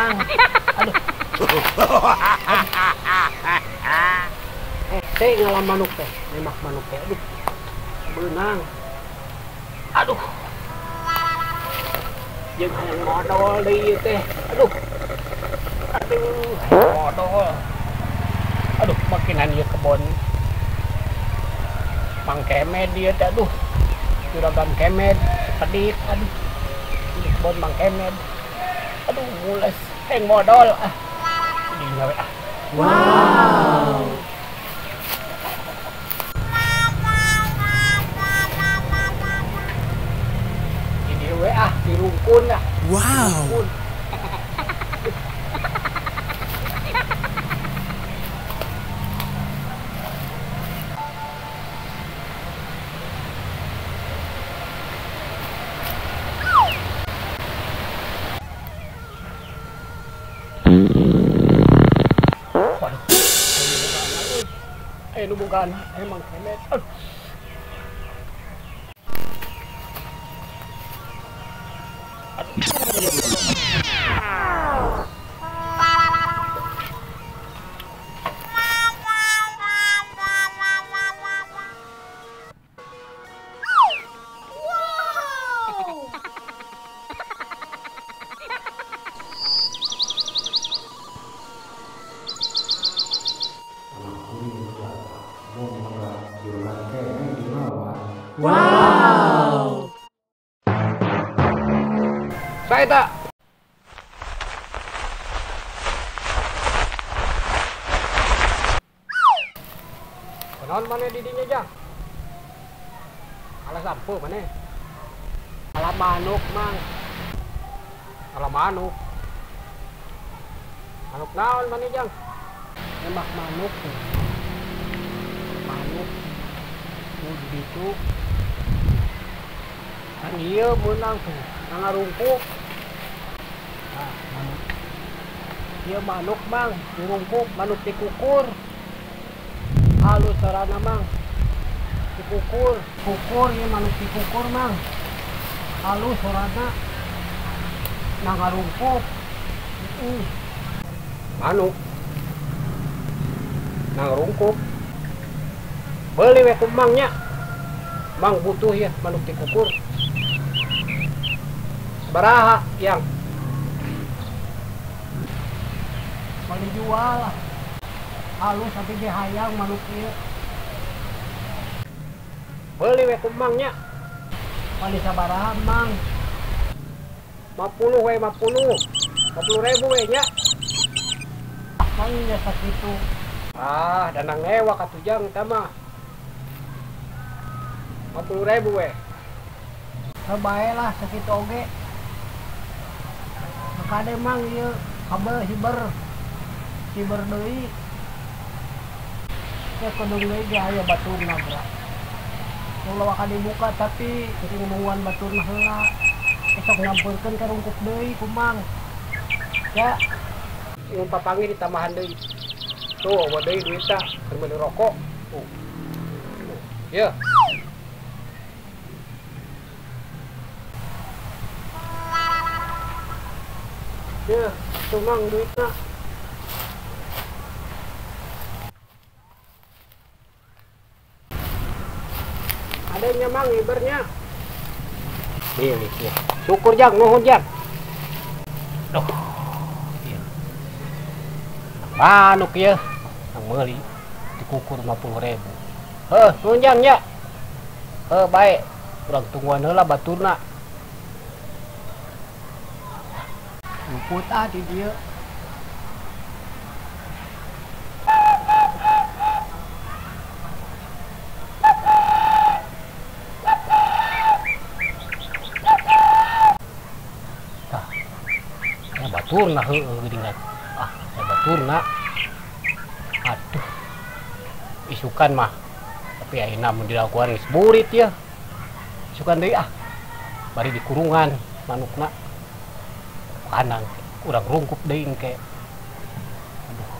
Mang. Aduh. Teh ngalah manuk teh, nembak manuk teh. Aduh. Beunang. Aduh. Jeung hayang modol deui teh. Aduh. Aduh, modol. Aduh, makinan ieu kebon. Mang Kemed ieu teh, aduh. Juragan Kemed, pedit, aduh. Ini kebon Mang Kemed. Aduh, mules hayang modol ah. Dinya we ah. Wow. Ini we ah dirungkun ah. Wow. Dirungkun. Nu bukan emang Kemed. Aduh. Wow. Wow. Saya tak. Kenaon mana didinya jang? Alah sampo mana? Alah manuk mang. Alah manuk. Manuk naon mana jang? Nembak manuk. Manuk. Nu ditu. Kan ieu meunang tuh, ngarungkuk. Nah, manuk. Ieu manuk mang, dirungkuk, manuk dikukur. Halus sarana mang. Dikukur, kukur ieu manuk dikukur mang. Halus sarana. Nah ngarungkuk. Manuk. Nah ngarungkuk. Beli we ku mang nya. Mang butuh ya manuk dikukur. Baraha yang mau dijual halus tapi dia hayang manuk ieu. Beli we ku mang nya. Beli sabaraha mang? 50 we, 50. 50.000 we nya. Mang nya sakitu. Ah, danang newak atuh jang eta mah. 50.000 we. Bae lah sakitu oge. Kade mang ieu kabel hiber. Hiber deui. Ya kodong deui ge aya baturna bra. Ulah waka dibuka tapi kudu nungguan baturna heula. Esok nyampeurkeun ka rungkup deui ku mang. Ya. Ieu papangi ditambahan deui. Tuh, eueuh deui duitna keur meuli rokok. Tuh. Ieu. Ya, tuh mang duitna. Adanya mang ibernya. Milik ya. Syukur jang, nuhun jang. Duh. Iya. Manuk ya. Nang meuli dikukur 50.000. Heuh, nuhun jang nya. Heuh, bae. Urang tungguan heula baturna. Luput ah di dia. Tah. Ya baturna heueuh geuningan. Ah, ya baturna. Aduh. Isukan mah. Tapi ayeuna mun dilakuan geus burit ya. Isukan deui ah. Bari dikurungan manukna. Kandang urang rungkup deui engke. Aduh.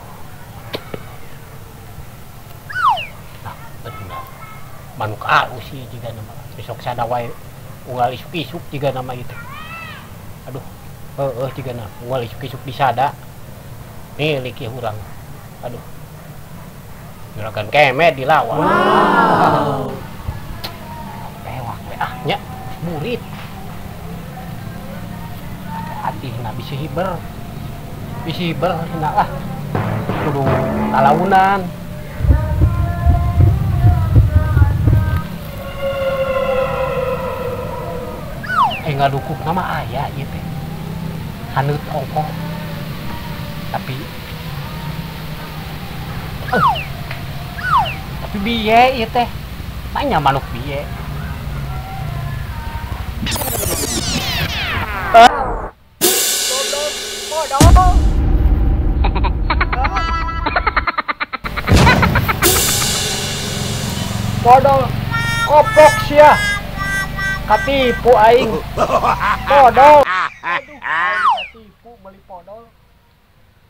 Nah, bener. Manuk alus ieu jiga nama. Besok sada wae unggal isuk-isuk jiga nama itu. Aduh. Heeh cigana unggal isuk-isuk disada. Milik ieu urang. Aduh. Juragan Kemet dilawan. Wow. Pewak we ah nya burit. Hati-hati na bisi hiber. Bisi hiber na lah. Kudu talaunan. Ngadukuk nama aya ieu teh. Haneut ongkoh. Tapi tapi biye ieu teh. Tanya manuk biye. Bodong, bodong. Bodong koplok sia. Katipu aing. Podol. Aduh, aing katipu beli podol.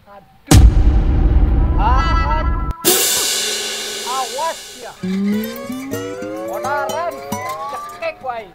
Aduh. Aduh. Awas ya. Podaran cekek wae.